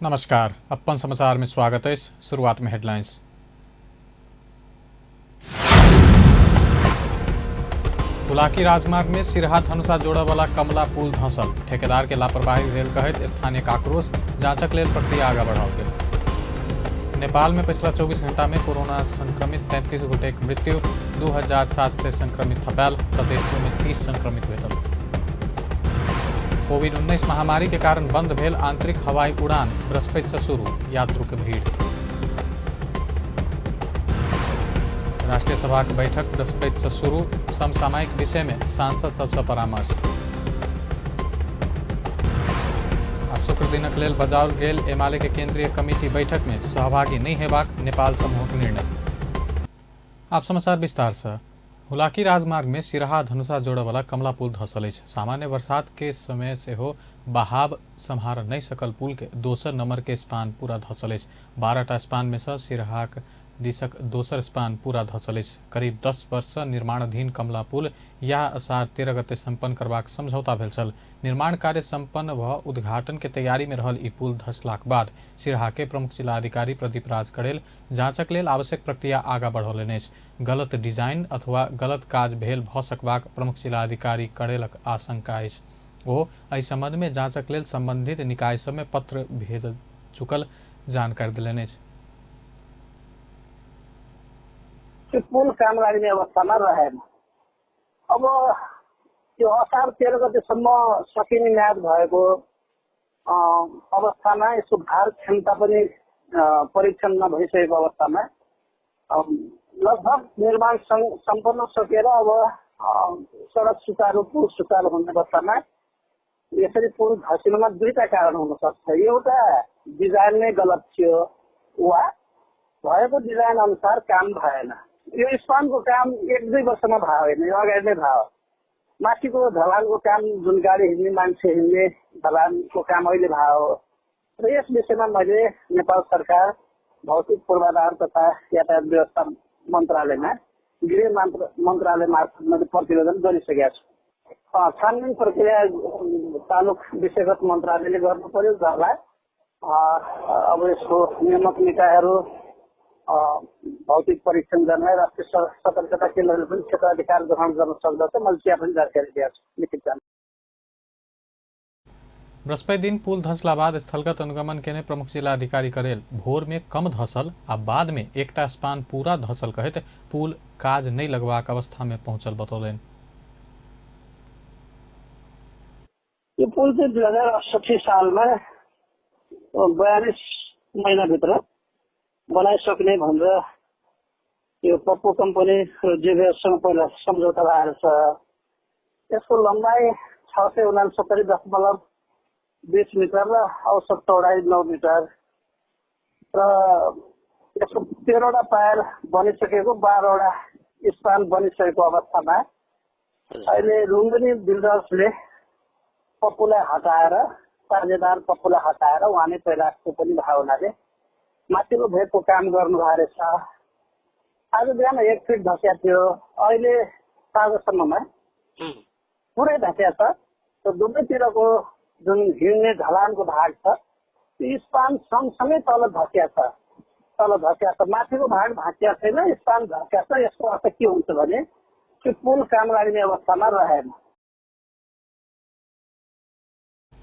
नमस्कार, अपन समाचार में स्वागत है। शुरुआत में हेडलाइंस। हुलाकी राजमार्ग में सिरहा धनुषा जोड़े वाला कमला पुल धंसल, ठेकेदार के लापरवाही भेल कहैत स्थानीय आक्रोश, जांचक लेल प्रक्रिया आगा बढ़ाओल गेल। नेपाल में पिछला 24 घंटा में कोरोना संक्रमित 33 गोटे के मृत्यु, 2700 संक्रमित थपायल, प्रदेश में 30 संक्रमित भेटल। कोविड-19 महामारी के कारण बंद भेल आंतरिक हवाई उड़ान बृहस्पति से शुरू, यात्रु के भीड़। राष्ट्रीय सभा के बैठक बृहस्पति से शुरू, समसामयिक विषय में सांसद सबसे परामर्श। आ शुक्र दिनक लेल बजाओल गेल एमाले के केंद्रीय कमिटी बैठक में सहभागी नहीं हेबाक नेपाल समूहक निर्णय। आप समाचार विस्तार से। हुलाकी राजमार्ग में सिरहा धनुषा जोड़े वाला कमला पुल धसल अछि। सामान्य बरसात के समय सेहो बहाव सम्हार नहीं सकल पुल के दोसर नंबर के स्पान पूरा धसल अछि। 12टा स्पान में से सिरहाक दिशक दोसर स्पान पूरा धसल अछि। करीब 10 वर्ष से निर्माणाधीन कमला पुल यह असार 13 गते संपन्न करबाक समझौता भेल छल। निर्माण कार्य संपन्न भ उद्घाटन के तैयारी में रहल ई पुल धसलाक बाद सिरहा के प्रमुख जिलाधिकारी प्रदीप राज कड़ेल जांचक लेल आवश्यक प्रक्रिया आगा बढ़ौलनि अछि। गलत डिजाइन अथवा गलत काज भेल भ सकबाक प्रमुख जिलाधिकारी कड़ेलक आशंका अछि। ओ एहि संबंध में जांचक लेल संबंधित निकाय सब में पत्र भेज चुकल जानकारी देलनि अछि। त्यो पुल काम लाग्ने अवस्थामा रहेन। अब त्यो असार 13 गतेसम्म सकिने म्याद भएको अवस्थामा यसको भार क्षमता पनि परीक्षण नभइसकेको अवस्थामा लगभग निर्माण सम्पन्न सकेर अब सडक सुचारू पुल सुचारू हुने अवस्थामा यसरी पुल धसिनुमा दुईटा कारण हुन सक्छ। एउटा डिजाइन नै गलत थियो वा भएको डिजाइन अनुसार काम भएन। यो स्पानको काम 1-2 वर्षमा भयो होइन, यो अगाडि नै भयो। माथिको ढलानको काम जुन गाडी हिँड्ने मान्छे हिँड्ने ढलानको काम अहिले भयो। र यस विषयमा मैले नेपाल सरकार भौतिक पूर्वाधार तथा यातायात व्यवस्था मन्त्रालयमा गृह मन्त्रालय मार्फत मैले प्रतिवेदन गरिसकेको छु। छानबिन प्रक्रिया तालुक विषयगत मन्त्रालयले गर्नु पर्यो, गर्ला। अब यसको नियामक निकायहरू भौतिक परीक्षण गर्न राष्ट्रिय सतर्कता केन्द्रले पनि क्षेत्राधिकार ग्रहण गर्न सक्दछ। मैले त्यहाँ पनि जानकारी दिएको छु लिखित जानकारी। बृहस्पति दिन पुल धसला बाद स्थलगत अनुगमन केने प्रमुख जिलाधिकारी करेल भोर में कम धसल आ बाद में एकटा स्पान पूरा धसल कहैत पुल काज नहीं लगबाक अवस्था में पहुंचल बतौलनि। यो पुल चाहिँ 2068 सालमा 42 महिनाभित्र बनाइसक्ने भनेर यो पप्पू कम्पनी र जेभिएससँग पहिला सम्झौता भएर छ। यसको लम्बाइ 669.20 मिटर र औसत चौडाइ 9 मिटर र यसको 13वटा पायर बनिसकेको 12वटा स्पान बनिसकेको अवस्थामा अहिले लुम्बिनी बिल्डर्सले पप्पूलाई हटाएर, साझेदार पप्पूलाई हटाएर उहाँ नै पहिलाको पनि भएको हुनाले माथिल्लो भेगको काम गर्नुभएको रहेछ। आज बिहान 1 फिट धस्या थियो, अहिले साँझसम्ममा पुरै धस्या छ। त्यो दुवैतिरको जुन हिँड्ने ढलानको भाग छ त्यो स्पान सँगसँगै तल धस्या छ, तल धस्या छ। माथिको भाग भाँचिया छैन, स्पान धस्या छ। यसको अर्थ के हुन्छ भने त्यो पुल काम लाग्ने अवस्थामा रहेन।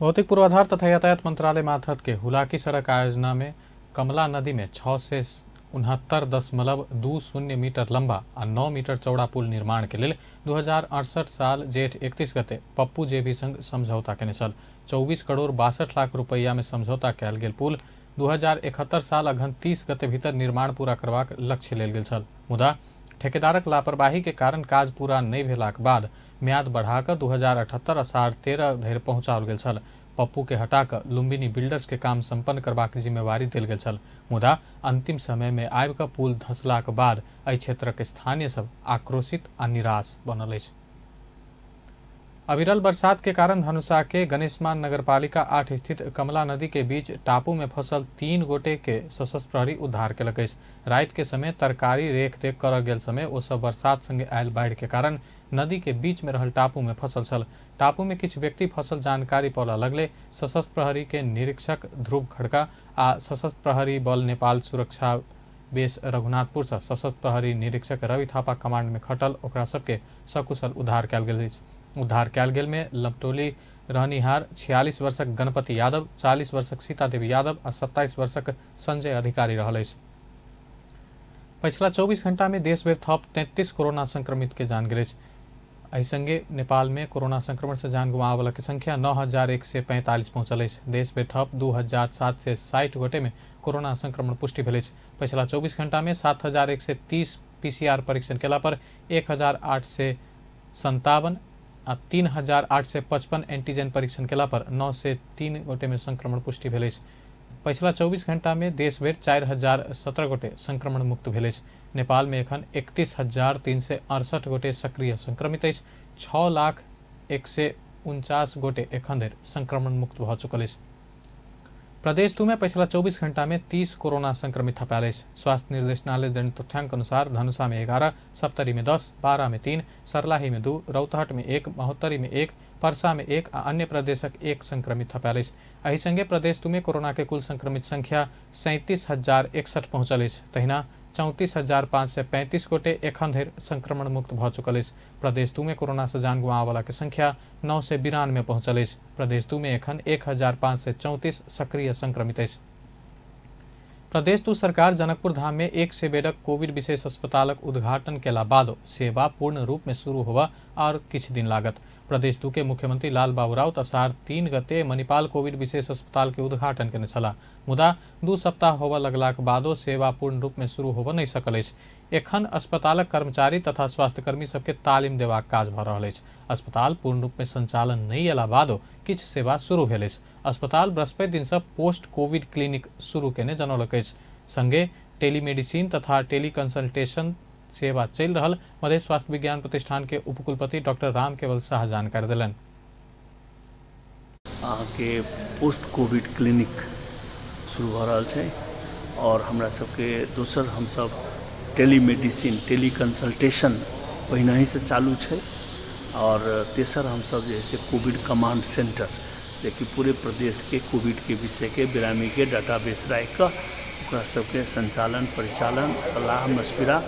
भौतिक पूर्वाधार तथा यातायात मंत्रालय मार्फत के हुलाकी सड़क आयोजना में कमला नदी में 669.20 मीटर लंबा आ 9 मीटर चौड़ा पुल निर्माण के लेल 2068 साल जेठ 31 गते पप्पू जेबी संग समझौता केने छल। 24 करोड़ 62 लाख रुपैया में समझौता कयल गेल पुल 2071 साल अघन 30 गते भीतर निर्माण पूरा करबाक लक्ष्य लेल गेल छल। मुदा ठेकेदारक लापरवाही के कारण काज पूरा नहीं भेलाक बाद म्याद बढ़ाकऽ 2078 असार 13 धरि पहुँचाओल गेल छल। पप्पू के हटाकऽ लुम्बिनी बिल्डर्स के काम संपन्न करबाक जिम्मेवारी देल गेल छल। मुदा अंतिम समय में आबि कऽ पुल धसलाक बाद एहि क्षेत्रक स्थानीय सब आक्रोशित आ निराश बनल अछि। अविरल बरसात के कारण धनुषा के गणेशमान नगरपालिका 8 स्थित कमला नदी के बीच टापू में फसल 3 गोटे के सशस्त्र प्रहरी उद्धार केलक अछि। राति के समय तरकारी रेख देख करऽ गेल समय ओ सब बरसात संगे आयल बाढ़ि के कारण नदी के बीच में रहल टापू में फसल छल। टापू में किछु व्यक्ति फसल जानकारी पौला लगले सशस्त्र प्रहरी के निरीक्षक ध्रुव खड़का आ सशस्त्र प्रहरी बल नेपाल सुरक्षा बेस रघुनाथपुर से सशस्त्र प्रहरी निरीक्षक रवि थापा कमांड में खटल ओकरा सबके सकुशल उद्धार कयल गेल अछि। उद्धार कयल गेल में लमटोली रहनिहार 46 वर्षक गणपति यादव, 40 वर्षक सीता देवी यादव आ 27 वर्षक संजय अधिकारी रहल अछि। पछिला 24 घंटा में देशभरि थप 33 कोरोना संक्रमित के जान गेल अछि। एहि संगे नेपाल में कोरोना संक्रमण से जान गुमाबऽ के संख्या 9145 पहुंचल अछि। देशभरि थप 2760 गोटे में कोरोना संक्रमण पुष्टि भेल अछि। पछिला 24 घंटा में 7130 पीसीआर परीक्षण केला पर 1857 आ 3855 एंटीजन परीक्षण केला पर 903 गोटे में संक्रमण पुष्टि भेल अछि। पछिला 24 घंटा में देशभरि 4017 गोटे संक्रमण मुक्त भेल अछि। नेपाल में एखन 31,368 गोटे सक्रिय संक्रमित अछि। 6,00,149 गोटे एखन धरि संक्रमण मुक्त भऽ चुकल अछि। प्रदेश 2 में पछिला 24 घंटा में 30 कोरोना संक्रमित थपायल अछि। स्वास्थ्य निर्देशनालय देने तथ्यांक अनुसार धनुषा में 11, सप्तरी में 10, बारा में 3, सर्लाही में 2, रौतहट में 1, महोत्तरी में 1, परसा में 1 आ अन्य प्रदेशक 1 संक्रमित थपायल अछि। एहि संगे प्रदेश 2 में कोरोना के कुल संक्रमित संख्या 37,061 पहुंचल अछि। तहिना 34,535 गोटे एखन धरि संक्रमण मुक्त भऽ चुकल अछि। प्रदेश 2 में कोरोना से जान गुमाबऽ के संख्या 992 पहुंचल अछि। प्रदेश 2 में एखन 1,534 सक्रिय संक्रमित अछि। प्रदेश 2 सरकार जनकपुर धाम में 100 बेडक कोविड विशेष अस्पतालक उद्घाटन केला बादो सेवा पूर्ण रूप में शुरू होबऽ और किछु दिन लागत। प्रदेश 2 के मुख्यमंत्री लाल बाबू राउत असार 3 गते मणिपाल कोविड विशेष अस्पताल के उद्घाटन केने छलाह, मुदा 2 सप्ताह होबऽ लगलाक बादो सेवा पूर्ण रूप में शुरू होबऽ नहि सकल अछि। एखन अस्पतालक कर्मचारी तथा स्वास्थ्यकर्मी सबके तालीम देबाक काज भऽ रहल अछि। अस्पताल पूर्ण रूप में संचालन नहि अयला बादो किछु सेवा शुरू भेल अछि। अस्पताल बृहस्पति दिन से पोस्ट कोविड क्लिनिक शुरू केने जनौलक अछि। संगे टेलीमेडिसिन तथा टेलीकंसल्टेशन सेवा चलि रहल मधेश स्वास्थ्य विज्ञान प्रतिष्ठान के उपकुलपति डॉक्टर राम केवल शाह जानकारी देलनि। अहाँके पोस्ट कोविड क्लिनिक शुरू भऽ रहल छै और हमरा सबके दोसर हमसब टेलीमेडिसिन टेलीकंसल्टेशन पहिनहिसँ चालू छै और तेसर हमसब जे है से कोविड कमांड सेंटर जेकि पूरे प्रदेशके कोविडके विषयके बेरामीके डाटाबेस राखिकऽ ओकरा सबके संचालन परिचालन सलाह मशविरा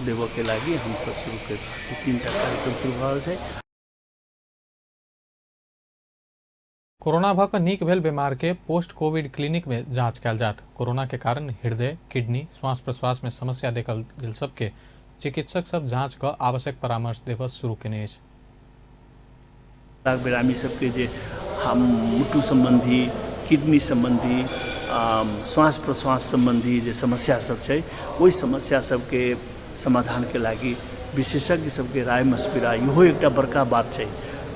देबऽके लागि हमसब शुरू करि रहल छी। 3 टा कार्यक्रम शुरू भऽ रहल छै। कोरोना भऽ कऽ नीक भेल बीमार के पोस्ट कोविड क्लिनिक में जांच कयल जायत। कोरोना के कारण हृदय, किडनी, श्वास प्रश्वास में समस्या देखल गेल सबके चिकित्सक सब जांच कऽ आवश्यक परामर्श देबऽ शुरू केने अछि। बेरामी सबके जे हम मुटु सम्बन्धी, किडनी सम्बन्धी, श्वास प्रश्वास सम्बन्धी जे समस्या सब छै ओहि समस्या सबके समाधानके लागि विशेषज्ञ सबके राय मशविरा इहो एकटा बड़का बात छै।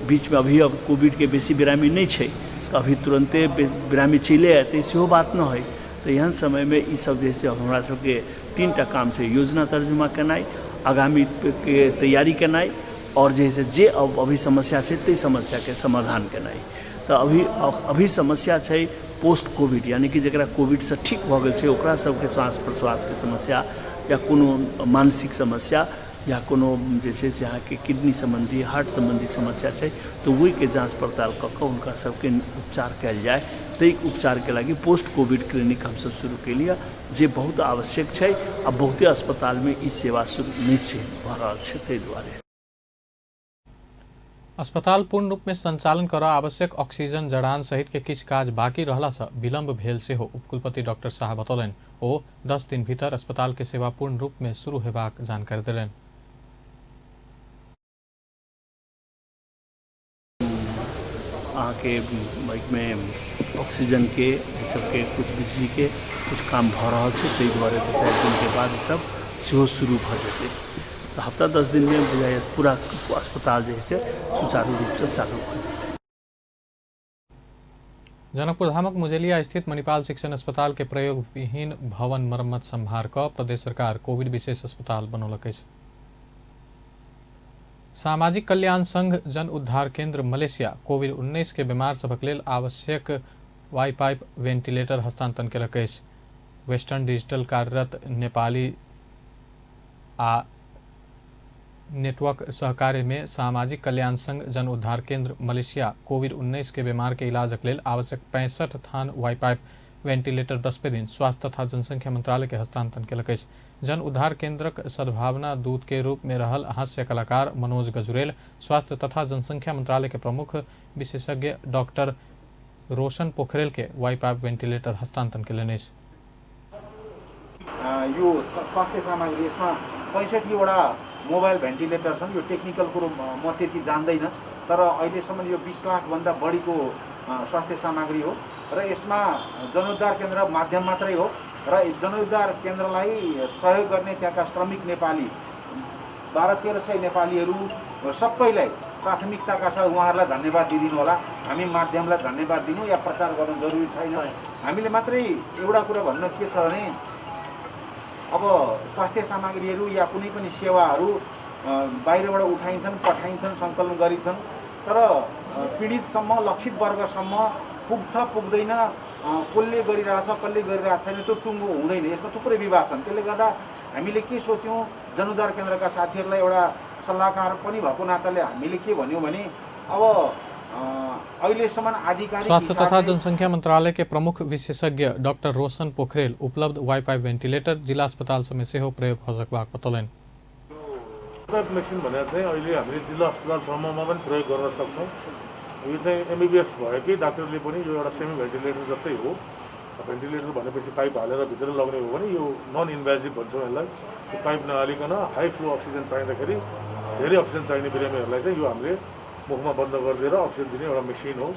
बीचमे अभी अब कोविडके बेसी बेरामी नहि छै तऽ अभी तुरन्ते बेरामी चलि एतै सेहो बात नहि हइ। तऽ एहन समयमे ई सब जे से हमरा सबके 3 टा काम छै, योजना तर्जुमा केनाइ, आगामीके तैयारी केनाइ और जे से जे अब अभी समस्या छै ताहि समस्याके समाधान केनाइ। तऽ अभी अभी समस्या छै पोस्ट कोविड, यानी कि जकरा कोविडसँ ठीक भऽ गेल छै ओकरा सबके श्वास प्रश्वासके समस्या या कोनो मानसिक समस्या या कोनो जे छै से अहाँके किडनी सम्बन्धी, हार्ट सम्बन्धी समस्या छै तऽ ओहिके जाँच पड़ताल कऽ कऽ हुनका सबके उपचार कयल जाय। ताहि उपचारके लागि पोस्ट कोविड क्लिनिक हमसब शुरू केलियै जे बहुत आवश्यक छै आ बहुते अस्पतालमे ई सेवा शुरू नहि छै भऽ रहल छै ताहि दुआरे। अस्पताल पूर्ण रूप में संचालन करऽ आवश्यक ऑक्सीजन जड़ान सहित के किछु काज बाकी रहला से विलंब भेल सेहो उपकुलपति डॉक्टर शाह बतौलनि। ओ 10 दिन भीतर अस्पताल के सेवा पूर्ण रूप में शुरू हेबाक जानकारी देलनि। अहाँके एहिमे ऑक्सीजनके एहि सबके कुछ बिजलीके कुछ काम भऽ रहल छै ताहि दुआरे 2-4 दिनके बाद ई सब सेहो शुरू भऽ जेतै। तऽ हफ्ता 10 दिनमे बुझाइए पूरा अस्पताल जे है से सुचारू रूपसँ चालू भऽ जेतै। जनकपुर धामक मुजेलिया स्थित मणिपाल शिक्षण अस्पताल के प्रयोगविहीन भवन मरम्मत संभार कऽ प्रदेश सरकार कोविड विशेष अस्पताल बनौलक अछि। सामाजिक कल्याण संघ जन उद्धार केंद्र मलेशिया कोविड-19 के बीमार सभक लेल आवश्यक वाई पाइप वेंटिलेटर हस्तांतरण केलक अछि। वेस्टर्न डिजिटल कार्यरत नेपाली आ नेटवर्क सहकार्य में सामाजिक कल्याण संघ जन उद्धार केंद्र मलेशिया कोविड-19 के बीमार के इलाजक लेल आवश्यक 65 थान वाईपाइप वेंटिलेटर बृहस्पति दिन स्वास्थ्य तथा जनसंख्या मंत्रालय के हस्तांतरण केलक अछि। जन उद्धार केंद्रक सद्भावना दूत के रूप में रहल हास्य कलाकार मनोज गजुरेल स्वास्थ्य तथा जनसंख्या मंत्रालय के प्रमुख विशेषज्ञ डॉक्टर रोशन पोखरेल के वाईपाइप वेंटिलेटर हस्तांतरण केलनि अछि। यो स्वास्थ्य सामग्री यसमा 65 वटा मोबाइल भेन्टिलेटर छन्। यो टेक्निकल कुरो म त्यति जान्दैन, तर अहिलेसम्म यो 20 लाख भन्दा बढीको स्वास्थ्य सामग्री हो र यसमा जनउद्धार केन्द्र माध्यम मात्रै हो र जनउद्धार केन्द्रलाई सहयोग गर्ने त्यहाँका श्रमिक नेपाली 1200-1300 नेपालीहरू सबैलाई प्राथमिकताका साथ उहाँहरूलाई धन्यवाद दिइदिनु होला। हामी माध्यमलाई धन्यवाद दिनु या प्रचार गर्नु जरुरी छैन। हामीले मात्रै एउटा कुरा भन्न के छ भने अब स्वास्थ्य सामग्रीहरू या कुनै पनि सेवाहरू बाहिरबाट उठाइन्छन्, पठाइन्छन्, सङ्कलन गरिन्छन्, तर पीडितसम्म, लक्षित वर्गसम्म पुग्छ पुग्दैन, कसले गरिरहेछ कसले गरिरहेको छैन त्यो टुङ्गो हुँदैन। यसमा थुप्रै विवाद छन्। त्यसले गर्दा हामीले के सोच्यौँ, जनउद्धार केन्द्रका साथीहरूलाई एउटा सल्लाहकार पनि भएको नाताले हामीले के भन्यौँ भने अब अहिलेसम्म आधिकारिक स्वास्थ्य तथा जनसंख्या मंत्रालय के प्रमुख विशेषज्ञ डॉक्टर रोशन पोखरेल उपलब्ध वाईफाई वेंटिलेटर जिला अस्पताल समेत सेहो प्रयोग हो सकबाक बतौलनि। मेसिन भनेर चाहिँ अहिले हामीले जिल्ला अस्पतालसम्ममा पनि प्रयोग गर्न सक्छौँ। यो चाहिँ एमबिबिएस भएकै डाक्टरले पनि यो एउटा सेमी भेन्टिलेटर जस्तै हो। भेन्टिलेटर भनेपछि पाइप हालेर भित्र लग्ने हो भने यो नन इन्भेजिभ भन्छौँ यसलाई। त्यो पाइप नहालिकन हाई फ्लो अक्सिजन चाहिँदाखेरि धेरै अक्सिजन चाहिने बिरामीहरूलाई चाहिँ यो हामीले मुखमा बन्द गरिदिएर अक्सिजन दिने एउटा मेसिन हो।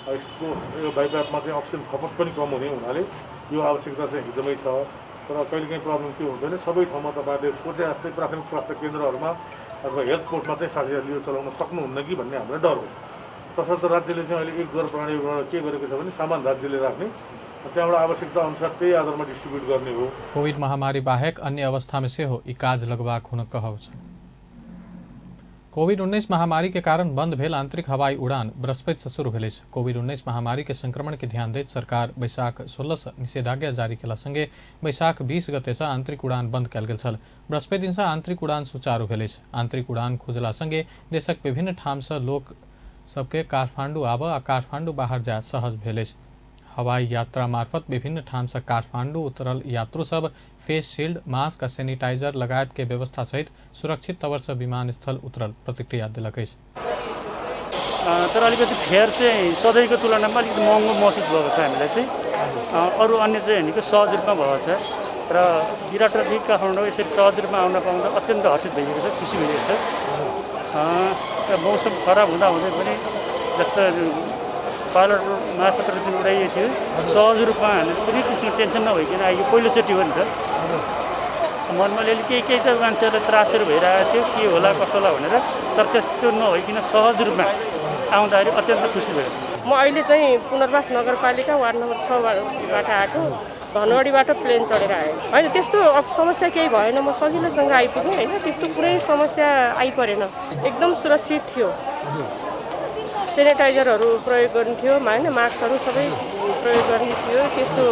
यसको यो बाइपापमा चाहिँ अक्सिजन खपत पनि कम हुने हुनाले यो आवश्यकता चाहिँ एकदमै छ। तर कहिलेकाहीँ प्रब्लम के हुँदैन, सबै ठाउँमा तपाईँहरूले सोचे जस्तै प्राथमिक स्वास्थ्य केन्द्रहरूमा अथवा हेल्थ पोस्टमा चाहिँ साथीहरूले यो चलाउन सक्नुहुन्न कि भन्ने हामीलाई डर हो। तसर्थ राज्यले चाहिँ अहिले एक द्वार प्रणालीबाट के गरेको छ भने सामान राज्यले राख्ने, त्यहाँबाट आवश्यकता अनुसार त्यही आधारमा डिस्ट्रिब्युट गर्ने हो। कोविड महामारी बाहेक अन्य अवस्थामे सेहो ई काज लगबाक हुनक कहब छ। कोविड-19 महामारी के कारण बंद भेल आंतरिक हवाई उड़ान बृहस्पति से शुरू भेल अछि। कोविड-19 महामारी के संक्रमण के ध्यान दैत सरकार बैशाख 16 से निषेधाज्ञा जारी केला संगे बैशाख 20 गते से आंतरिक उड़ान बंद कयल गेल छल। बृहस्पति दिन से आंतरिक उड़ान सुचारू भेल अछि। आंतरिक उड़ान खुजला संगे देशक विभिन्न ठाम से लोक सबके काठमांडू आबऽ आ काठमांडू बाहर जाय सहज भेल अछि। हवाई यात्रा मार्फत विभिन्न ठाम से काठमांडू उतरल यात्रु सब फेस शील्ड, मास्क आ सैनिटाइजर लगायत के व्यवस्था सहित सुरक्षित तवर से विमानस्थल उतरल प्रतिक्रिया देलक अछि। तर अलिकति फेयर चाहिँ सधैँको तुलनामा अलिकति महँगो महसुस भएको छ हामीलाई चाहिँ। अरू अन्य चाहिँ निकै सहज रूपमा भएको छ र विराटदेखि काठमाडौँ यसरी सहज रूपमा आउन पाउँदा अत्यन्त हर्षित भइएको छ, खुसी भइरहेको छ। र मौसम खराब हुँदा हुँदै पनि जस्तो पाइलट मार्फत जुन उडाइएको थियो सहज रूपमा हामी कुनै किसिमको टेन्सन नभइकन आइयो। पहिलोचोटि हो नि त, मनमा अलिअलि केही केही त मान्छेहरूलाई त्रासहरू भइरहेको थियो के होला कसो होला भनेर, तर त्यस्तो नभइकन सहज रूपमा आउँदाखेरि अत्यन्त खुसी भयो। म अहिले चाहिँ पुनर्वास नगरपालिका वार्ड नम्बर 6बाट आएको, धनगढीबाट प्लेन चढेर आएँ। होइन त्यस्तो समस्या केही भएन, म सजिलोसँग आइपुगेँ। होइन त्यस्तो कुनै समस्या आइपरेन, एकदम सुरक्षित थियो। सेनिटाइजरहरू प्रयोग गर्ने थियो, होइन मास्कहरू सबै प्रयोग गर्ने थियो। त्यस्तो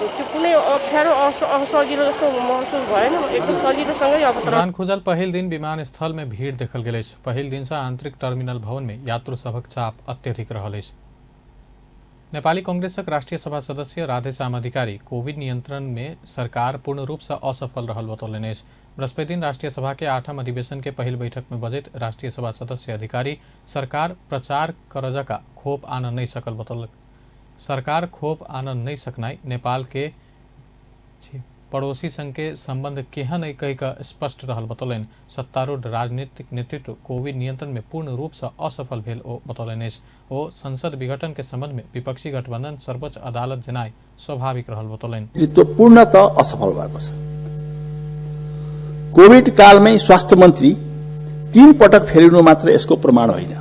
त्यो कुनै अप्ठ्यारो असजिलो जस्तो महसुस भएन, एकदम सजिलोसँगै अवतरण। उड़ान खुजल पहिल दिन विमानस्थल में भीड़ देखल गेल अछि। पहिल दिन से आंतरिक टर्मिनल भवन में यात्रु सभक चाप अत्यधिक रहल अछि। नेपाली कांग्रेसक राष्ट्रिय सभा सदस्य राधेश्याम अधिकारी कोविड नियंत्रण में सरकार पूर्ण रूप से असफल रहल बतौलनि अछि। बृहस्पति दिन राष्ट्रिय सभा के 8म अधिवेशन के पहिल बैठक में बजैत राष्ट्रिय सभा सदस्य अधिकारी सरकार प्रचार कर जका खोप आन नहीं सकल बतौलक। सरकार खोप आन नहीं सकनाई नेपाल के पड़ोसी संघ के संबंध केहन अइ कहि कऽ स्पष्ट रहल बतौलनि। सत्तारूढ़ राजनीतिक नेतृत्व कोविड नियंत्रण में पूर्ण रूप से असफल भेल ओ बतौलनि अछि। ओ संसद विघटन के संबंध में विपक्षी गठबंधन सर्वोच्च अदालत जनाई स्वाभाविक रहल बतौलनि। नेतृत्व पूर्णतः असफल भएको छ। कोविड कालमै स्वास्थ्य मन्त्री 3 पटक फेरिनु मात्र यसको प्रमाण होइन।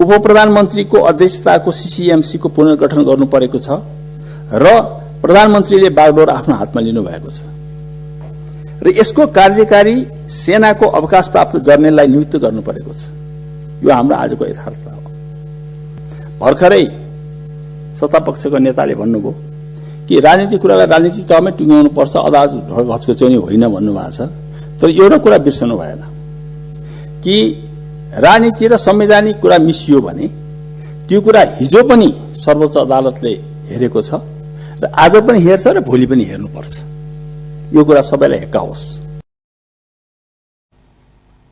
उप प्रधानमन्त्रीको अध्यक्षताको सीसीएमसी को पुनर्गठन गर्नु परेको छ र प्रधानमन्त्रीले बागडोर आफ्नो हातमा लिनु भएको छ र यसको कार्यकारी सेनाको अवकाश प्राप्त जर्नेललाई नियुक्त गर्नु परेको छ। यो हाम्रो आजको यथार्थता हो। भर्खरै सत्तापक्षको नेताले भन्नुभयो कि राजनीतिक कुरालाई राजनीतिक तहमै टुङ्ग्याउनु पर्छ, अदालत घचघच्याउने होइन भन्नुभएको छ। तर एउटा कुरा बिर्सनु भएन, कि राजनीति र संवैधानिक कुरा मिसियो भने त्यो कुरा हिजो पनि सर्वोच्च अदालतले हेरेको छ र आज पनि हेर्छ र भोलि पनि हेर्नुपर्छ। यो कुरा सबैलाई हेक्का होस्।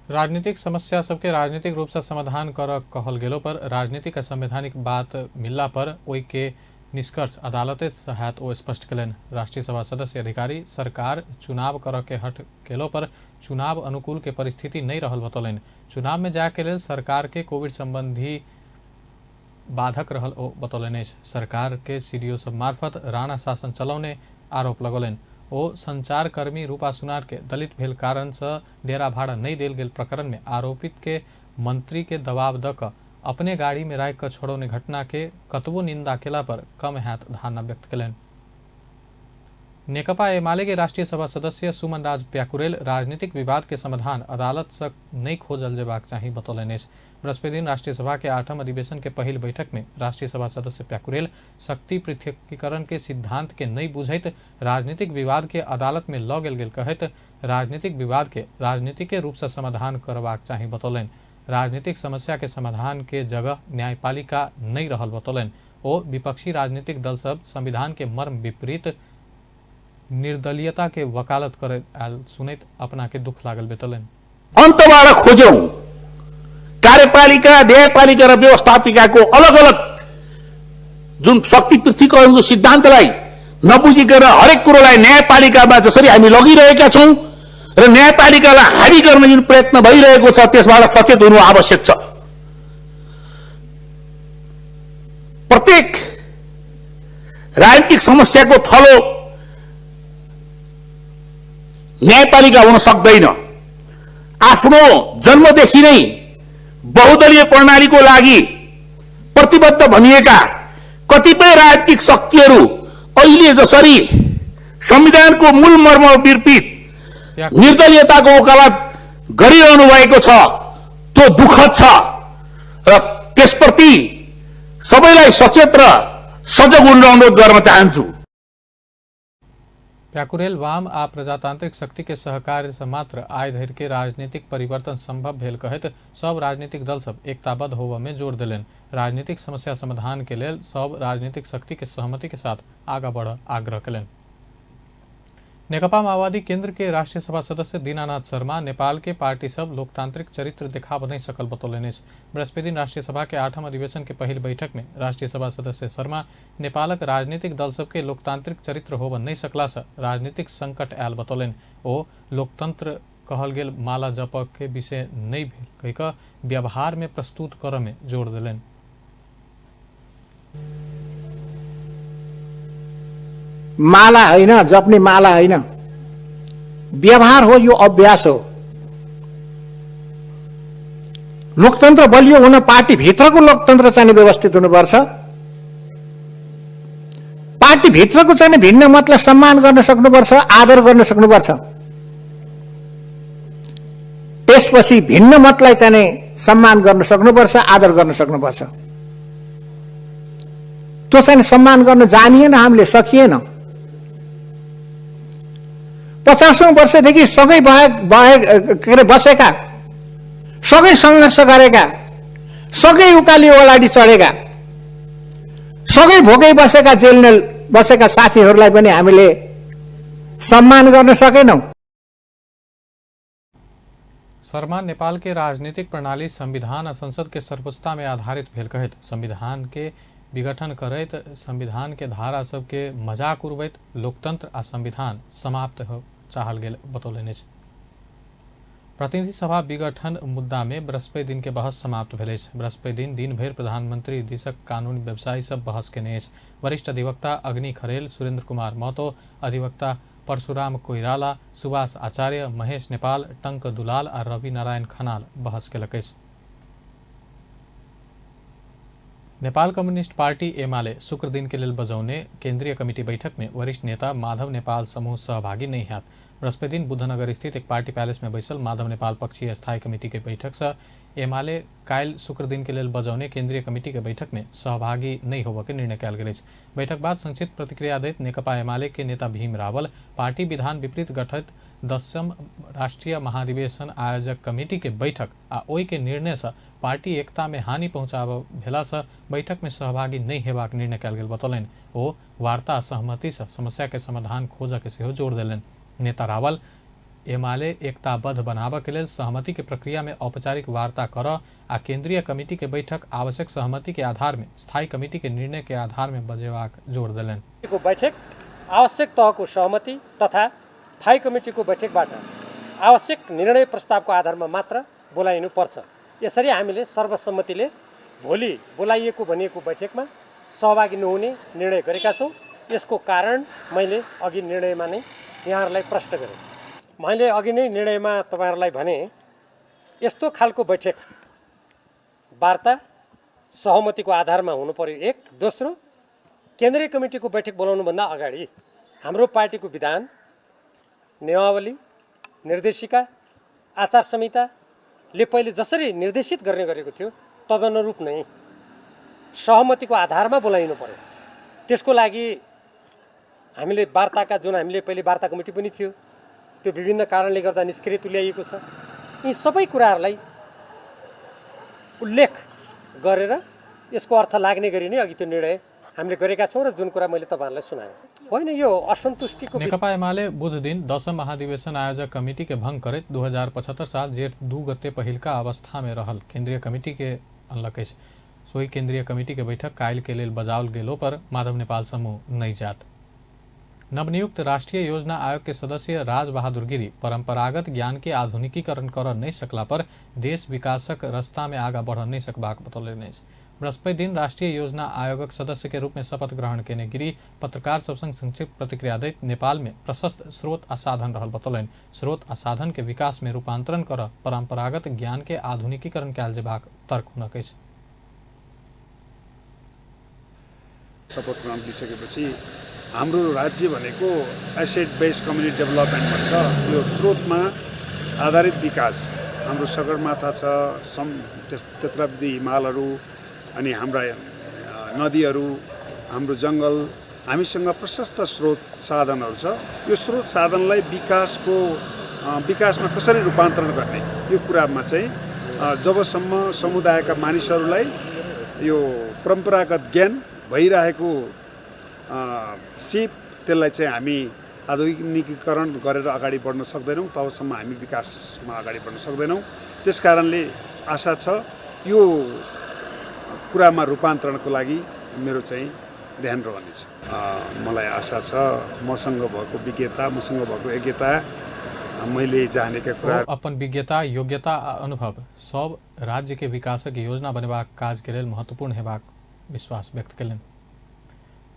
राजनीतिक समस्या सबके राजनीतिक रूप से समाधान कर कहल गेलो पर राजनीतिक आ संवैधानिक बात मिलला पर ओहि के निष्कर्ष अदालते हैत ओ स्पष्ट कयलनि। राष्ट्रीय सभा सदस्य अधिकारी सरकार चुनाव करऽ के हठ केलो पर चुनाव अनुकूल के परिस्थिति नहीं रहल बतौलनि। चुनाव में जाय के लेल सरकार के कोविड संबंधी बाधक रहल ओ बतौलनि अछि। सरकार के सीडीओ सब मार्फत राणा शासन चलौने आरोप लगौलनि। ओ संचारकर्मी रूपा सुनार के दलित भेल कारण से डेरा भाड़ा नहीं देल गेल प्रकरण में आरोपित के मंत्री के दबाव द कऽ अपने गाड़ी में राखि कऽ छोड़ौने घटना के कतबो निंदा केला पर कम हैत धारणा व्यक्त कयलनि। नेकपा एमाले के राष्ट्रीय सभा सदस्य सुमन राज प्याकुरेल राजनीतिक विवाद के समाधान अदालत से नहीं खोजल जेबाक चाही बतौलनि अछि। बृहस्पति दिन राष्ट्रीय सभा के 8म अधिवेशन के पहिल बैठक में राष्ट्रीय सभा सदस्य प्याकुरेल शक्ति पृथक्कीकरण के सिद्धांत के नहीं बुझैत राजनीतिक विवाद के अदालत में लऽ गेल गेल कहैत राजनीतिक विवाद के राजनीतिक रूप से समाधान करबाक चाही बतौलनि। राजनीतिक समस्या के समाधान के जगह न्यायपालिका नहीं रहल बतौलनि। ओ विपक्षी राजनीतिक दल सब संविधान के मर्म विपरीत निर्दलीयता के वकालत करैत आयल सुनैत अपना के दुख लागल बतौलनि। अन्तबाट खोज्यौं कार्यपालिका, न्यायपालिका र व्यवस्थापिकाको अलग अलग जुन शक्ति पृथक्कीकरणको सिद्धान्तलाई नबुझिकन हरेक कुरोलाई न्यायपालिकामा जसरी हामी लगिरहेका छौँ र न्यायपालिकालाई हावी गर्ने जुन प्रयत्न भइरहेको छ त्यसबाट सचेत हुनु आवश्यक छ। प्रत्येक राजनीतिक समस्याको थलो न्यायपालिका हुन सक्दैन। आफ्नो जन्मदेखि नै बहुदलीय प्रणालीको लागि प्रतिबद्ध भनिएका कतिपय राजनीतिक शक्तिहरू अहिले जसरी संविधानको मूल मर्म विपरीत निर्दलीयताको वकालत गरिरहनु भएको छ त्यो दुःखद छ र त्यसप्रति सबैलाई सचेत र सजग हुन अनुरोध गर्न चाहन्छु। प्याकुरेल वाम आ प्रजातांत्रिक शक्ति के सहकार्य से मात्र आय धरि के राजनीतिक परिवर्तन संभव भेल कहैत सब राजनीतिक दल सब एकताबद्ध होबय में जोर देलनि। राजनीतिक समस्या समाधान के लेल सब राजनीतिक शक्ति के सहमति के साथ आगा बढ़ आग्रह कयलनि। नेकपा माओवादी केंद्र के राष्ट्रीय सभा सदस्य दीनानाथ शर्मा नेपाल के पार्टी सब लोकतांत्रिक चरित्र देखाब नहीं सकल बतौलनि अछि। बृहस्पति दिन राष्ट्रीय सभा के 8म अधिवेशन के पहिल बैठक में राष्ट्रीय सभा सदस्य शर्मा नेपालक राजनीतिक दल सबके लोकतांत्रिक चरित्र होब नहीं सकला से राजनीतिक संकट आयल बतौलनि। ओ लोकतंत्र कहल गेल माला जप के विषय नहीं भेल कहि कऽ व्यवहार में प्रस्तुत करऽ में जोर देलनि। माला होइन, जप्ने माला होइन, व्यवहार हो, यो अभ्यास हो। लोकतन्त्र बलियो हुन पार्टीभित्रको लोकतन्त्र चाहिँ व्यवस्थित हुनुपर्छ। पार्टीभित्रको चाहिँ भिन्न मतलाई सम्मान गर्न सक्नुपर्छ, आदर गर्न सक्नुपर्छ। त्यसपछि भिन्न मतलाई चाहिँ सम्मान गर्न सक्नुपर्छ, आदर गर्न सक्नुपर्छ। त्यो चाहिँ सम्मान गर्न जानिएन, हामीले सकिएन। 50औं वर्षदेखि सँगै के अरे बसेका, सँगै सङ्घर्ष गरेका, सँगै उकाली ओलाडी चढेका, सँगै भोकै बसेका, जेलमा बसेका साथीहरूलाई पनि हामीले सम्मान गर्न सकेनौँ। शर्मा नेपाल के राजनीतिक प्रणाली संविधान आ संसद के सर्वोच्चता में आधारित भेल कहैत संविधान के विघटन करैत संविधान के धारा सबके मजाक उड़बैत लोकतंत्र आ संविधान समाप्त हो चाहल गेल बतौलनि अछि। प्रतिनिधि सभा विघटन मुद्दा में बृहस्पति दिन के बहस समाप्त भेल अछि। बृहस्पति दिन दिन भरि प्रधानमंत्री दिसक कानूनी व्यवसायी सब बहस केने अछि। वरिष्ठ अधिवक्ता अग्नि खरेल, सुरेंद्र कुमार महतो, अधिवक्ता परशुराम कोइराला, सुभाष आचार्य, महेश नेपाल, टंक दुलाल आ रवि नारायण खनाल बहस केलक अछि। नेपाल कम्युनिस्ट पार्टी एमाले शुक्र दिन के लेल बजौने केंद्रीय कमिटी बैठक में वरिष्ठ नेता माधव नेपाल समूह सहभागी नहीं हैत। बृहस्पति दिन बुद्धनगर स्थित एक पार्टी पैलेस में बैसल माधव नेपाल पक्षीय स्थायी कमिटी के बैठक से एमाले काल्हि शुक्र दिन के लेल बजौने केंद्रीय कमिटी के बैठक में सहभागी नहीं होबय के निर्णय कयल गेल अछि। बैठक बाद संक्षिप्त प्रतिक्रिया दैत नेकपा एमाले के नेता भीम रावल पार्टी विधान विपरीत गठित 10म राष्ट्रीय महाधिवेशन आयोजक कमिटी के बैठक आ ओहि के निर्णय से पार्टी एकता में हानि पहुंचाब भेला से बैठक में सहभागी नहीं हेबाक निर्णय कयल गेल बतौलनि। ओ वार्ता सहमति से समस्या के समाधान खोजऽ के सेहो जोर देलनि। नेता रावल एमाले एकताबद्ध बनाबऽ के लेल सहमति के प्रक्रिया में औपचारिक वार्ता करऽ आ केंद्रीय कमिटी के बैठक आवश्यक सहमति के आधार में स्थायी कमिटी के निर्णय के आधार में बजेबाक जोर देलनि। बैठक आवश्यक तहको सहमति तथा स्थायी कमिटीको बैठकबाट आवश्यक निर्णय प्रस्तावको आधारमा मात्र बोलाइनुपर्छ। यसरी हामीले सर्वसम्मतिले भोलि बोलाइएको भनिएको बैठकमा सहभागी नहुने निर्णय गरेका छौँ। यसको कारण मैले अघि निर्णयमा नै यहाँहरूलाई प्रश्न गरेँ। मैले अघि नै निर्णयमा तपाईँहरूलाई भने यस्तो खालको बैठक वार्ता सहमतिको आधारमा हुनु पर्यो एक। दोस्रो, केन्द्रीय कमिटीको बैठक बोलाउनुभन्दा अगाडि हाम्रो पार्टीको विधान, नियमावली, निर्देशिका, आचार संहिताले पहिले जसरी निर्देशित गर्ने गरेको थियो तदनुरूप नै सहमतिको आधारमा बोलाइनु पर्यो। त्यसको लागि हामीले वार्ताका जुन हामीले पहिले वार्ता कमिटी पनि थियो त्यो विभिन्न कारणले गर्दा निष्क्रिय तुल्याइएको छ। यी सबै कुराहरूलाई उल्लेख गरेर यसको अर्थ लाग्ने गरी नै अघि त्यो निर्णय हामीले गरेका छौँ र जुन कुरा मैले तपाईँहरूलाई सुनाएँ। होइन, यो असन्तुष्टिको। नेकपा एमाले बुध दिन 10म महाधिवेशन आयोजक कमिटी के भंग करैत 2075 साल जेठ 2 गते पहिलका अवस्था में रहल केंद्रीय कमिटी के अनलक अछि। सोही केंद्रीय कमिटी के बैठक काल्हि के लेल बजाओल गेलो पर माधव नेपाल समूह नहीं जात। नवनियुक्त राष्ट्रीय योजना आयोग के सदस्य राज बहादुर गिरी परंपरागत ज्ञान के आधुनिकीकरण कर नहीं सकला पर देश विकासक रास्ता में आगा बढ़ नहीं सकबाक बतौलनि अछि। बृहस्पति दिन राष्ट्रीय योजना आयोगक सदस्य के रूप में शपथ ग्रहण केने गिरी पत्रकार सब संग संक्षिप्त प्रतिक्रिया दैत नेपाल में प्रशस्त स्रोत आ साधन रहल बतौलनि। स्रोत आ साधन के विकास में रूपांतरण कर परंपरागत ज्ञान के आधुनिकीकरण कयल जेबाक तर्क हुनक अछि। शपथ ग्रहण लिइसकेपछि हाम्रो राज्य भनेको एसेट बेस्ड कम्युनिटी डेभलपमेन्ट भन्छ। यो स्रोतमा आधारित विकास, हाम्रो सगरमाथा छ, त्यत्रविधि हिमालहरू अनि हाम्रा नदीहरू, हाम्रो जङ्गल, हामीसँग प्रशस्त स्रोत साधनहरू छ। यो स्रोत साधनलाई विकासमा कसरी रूपान्तरण गर्ने यो कुरामा चाहिँ जबसम्म समुदायका मानिसहरूलाई यो परम्परागत ज्ञान भइरहेको सिप त्यसलाई चाहिँ हामी आधुनिकीकरण गरेर अगाडि बढ्न सक्दैनौँ, तबसम्म हामी विकासमा अगाडि बढ्न सक्दैनौँ। त्यस कारणले आशा छ यो कुरामा रूपान्तरणको लागि मेरो चाहिँ ध्यान रहनेछ। मलाई आशा छ मसँग भएको विज्ञता, मसँग भएको योग्यता, मैले जानेका कुरा, अपन विज्ञता, योग्यता आ अनुभव सब राज्य के विकासक योजना बनेबाक काज के लेल महत्वपूर्ण हेबाक विश्वास व्यक्त केलनि।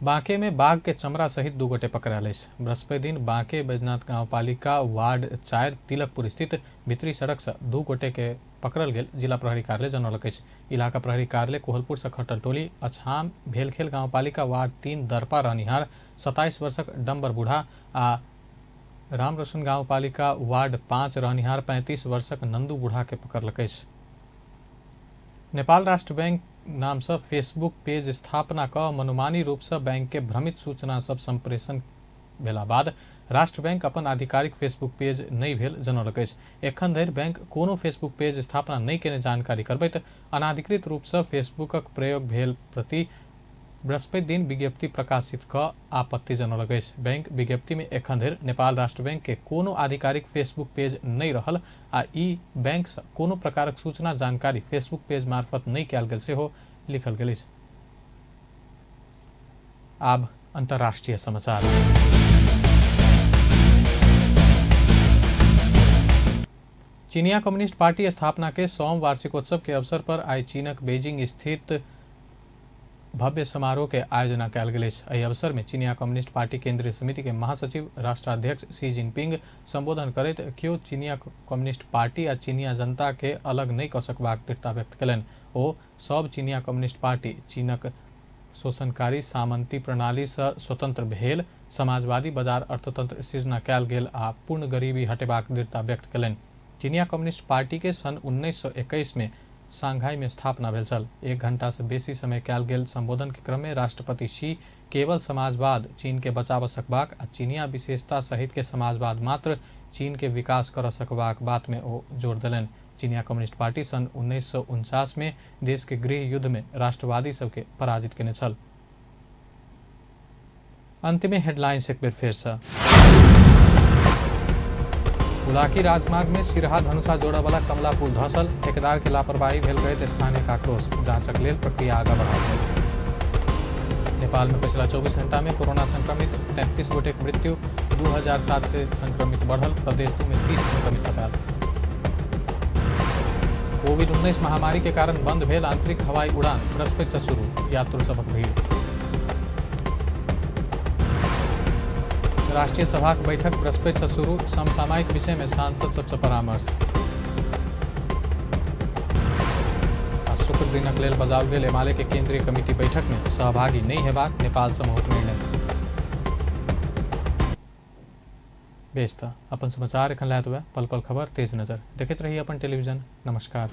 बांके में बाघ के चमड़ा सहित 2 गोटे पकड़ायल अछि। बृहस्पति दिन बांके बैजनाथ गांवपालिका वार्ड 4 तिलकपुर स्थित भित्री सड़क से 2 गोटे के पकड़ल गेल जिला प्रहरी कार्यालय जनौलक अछि। इलाका प्रहरी कार्यालय कोहलपुर से खटल टोली अछाम भेलखेल गांवपालिका वार्ड 3 दरपा रहनिहार 27 वर्षक डम्बर बूढ़ा आ रामरोशन गांवपालिका वार्ड 5 रहनिहार 35 वर्षक नंदू बूढ़ा के पकड़लक अछि। नेपाल राष्ट्र बैंक नाम से फेसबुक पेज स्थापना क मनोमानी रूप से बैंक के भ्रमित सूचना सब संप्रेषण भेला बाद राष्ट्र बैंक अपन आधिकारिक फेसबुक पेज नहीं भेल जनौलक अछि। एखन धरि बैंक कोनो फेसबुक पेज स्थापना नहीं केने जानकारी करबैत अनाधिकृत रूप से फेसबुकक प्रयोग भेल प्रति बृहस्पति दिन विज्ञप्ति प्रकाशित क आपत्ति जनौलक अछि। बैंक विज्ञप्ति में एखन धरि नेपाल राष्ट्र बैंक के कोनो आधिकारिक फेसबुक पेज नहीं रहल आ ई बैंक से कोनो प्रकारक सूचना जानकारी फेसबुक पेज मार्फत नहीं कयल गेल सेहो लिखल गेल अछि। आब अंतर्राष्ट्रीय समाचार। चीनिया कम्युनिस्ट पार्टी स्थापना के 100वां वार्षिकोत्सव के अवसर पर आई चीनक बीजिंग स्थित भव्य समारोह के आयोजना कयल गेल अछि। एहि अवसर में चीनिया कम्युनिस्ट पार्टी केंद्रीय समिति के महासचिव राष्ट्राध्यक्ष शी जिनपिंग संबोधन करैत केओ चीनिया कम्युनिस्ट पार्टी आ चीनिया जनता के अलग नहीं कऽ सकबाक दृढ़ता व्यक्त कयलनि। ओ सब चीनिया कम्युनिस्ट पार्टी चीनक शोषणकारी सामंती प्रणाली से स्वतंत्र भेल समाजवादी बाजार अर्थतंत्र सृजना कयल गेल आ पूर्ण गरीबी हटेबाक दृढ़ता व्यक्त कयलनि। चीनिया कम्युनिस्ट पार्टी के सन 1921 में शांघाई में स्थापना भेल छल। 1 घंटा से बेसी समय कयल गेल संबोधन के क्रम में राष्ट्रपति she केवल समाजवाद चीन के बचाव सकबाक आ चीनिया विशेषता सहित के समाजवाद मात्र चीन के विकास कर सकबाक बात में ओ जोर देलनि। चीनिया कम्युनिस्ट पार्टी सन 1949 में देश के गृह युद्ध में राष्ट्रवादी सबके पराजित केने छल। अंत में हेडलाइंस एक बेर फेर से। हुलाकी राजमार्ग में सिरहा धनुषा जोड़ा वाला कमला पुल धसल, ठेकेदार के लापरवाही भेल कहैत स्थानीय आक्रोश, जांचक लेल प्रक्रिया आगा बढ़ाओल गेल। नेपाल में पिछला 24 घंटा में कोरोना संक्रमित 33 गोटेक मृत्यु, 2007 संक्रमित बढ़ल, प्रदेश 2 में 30 संक्रमित थपायल। कोविड-19 महामारी के कारण बंद भेल आंतरिक हवाई उड़ान बृहस्पति से शुरू, यात्रु सभक भीड़। राष्ट्रीय सभाक बैठक बृहस्पति से शुरू, समसामयिक विषय में सांसद सबसे परामर्श। आ शुक्र दिनक लेल बजाओल गेल एमाले के केंद्रीय कमिटी बैठक में सहभागी नहीं हेबाक नेपाल समूहक निर्णय। बेस त अपन समाचार एखन लायत हुए पल पल खबर तेज नजर देखैत रही अपन टेलीविजन। नमस्कार।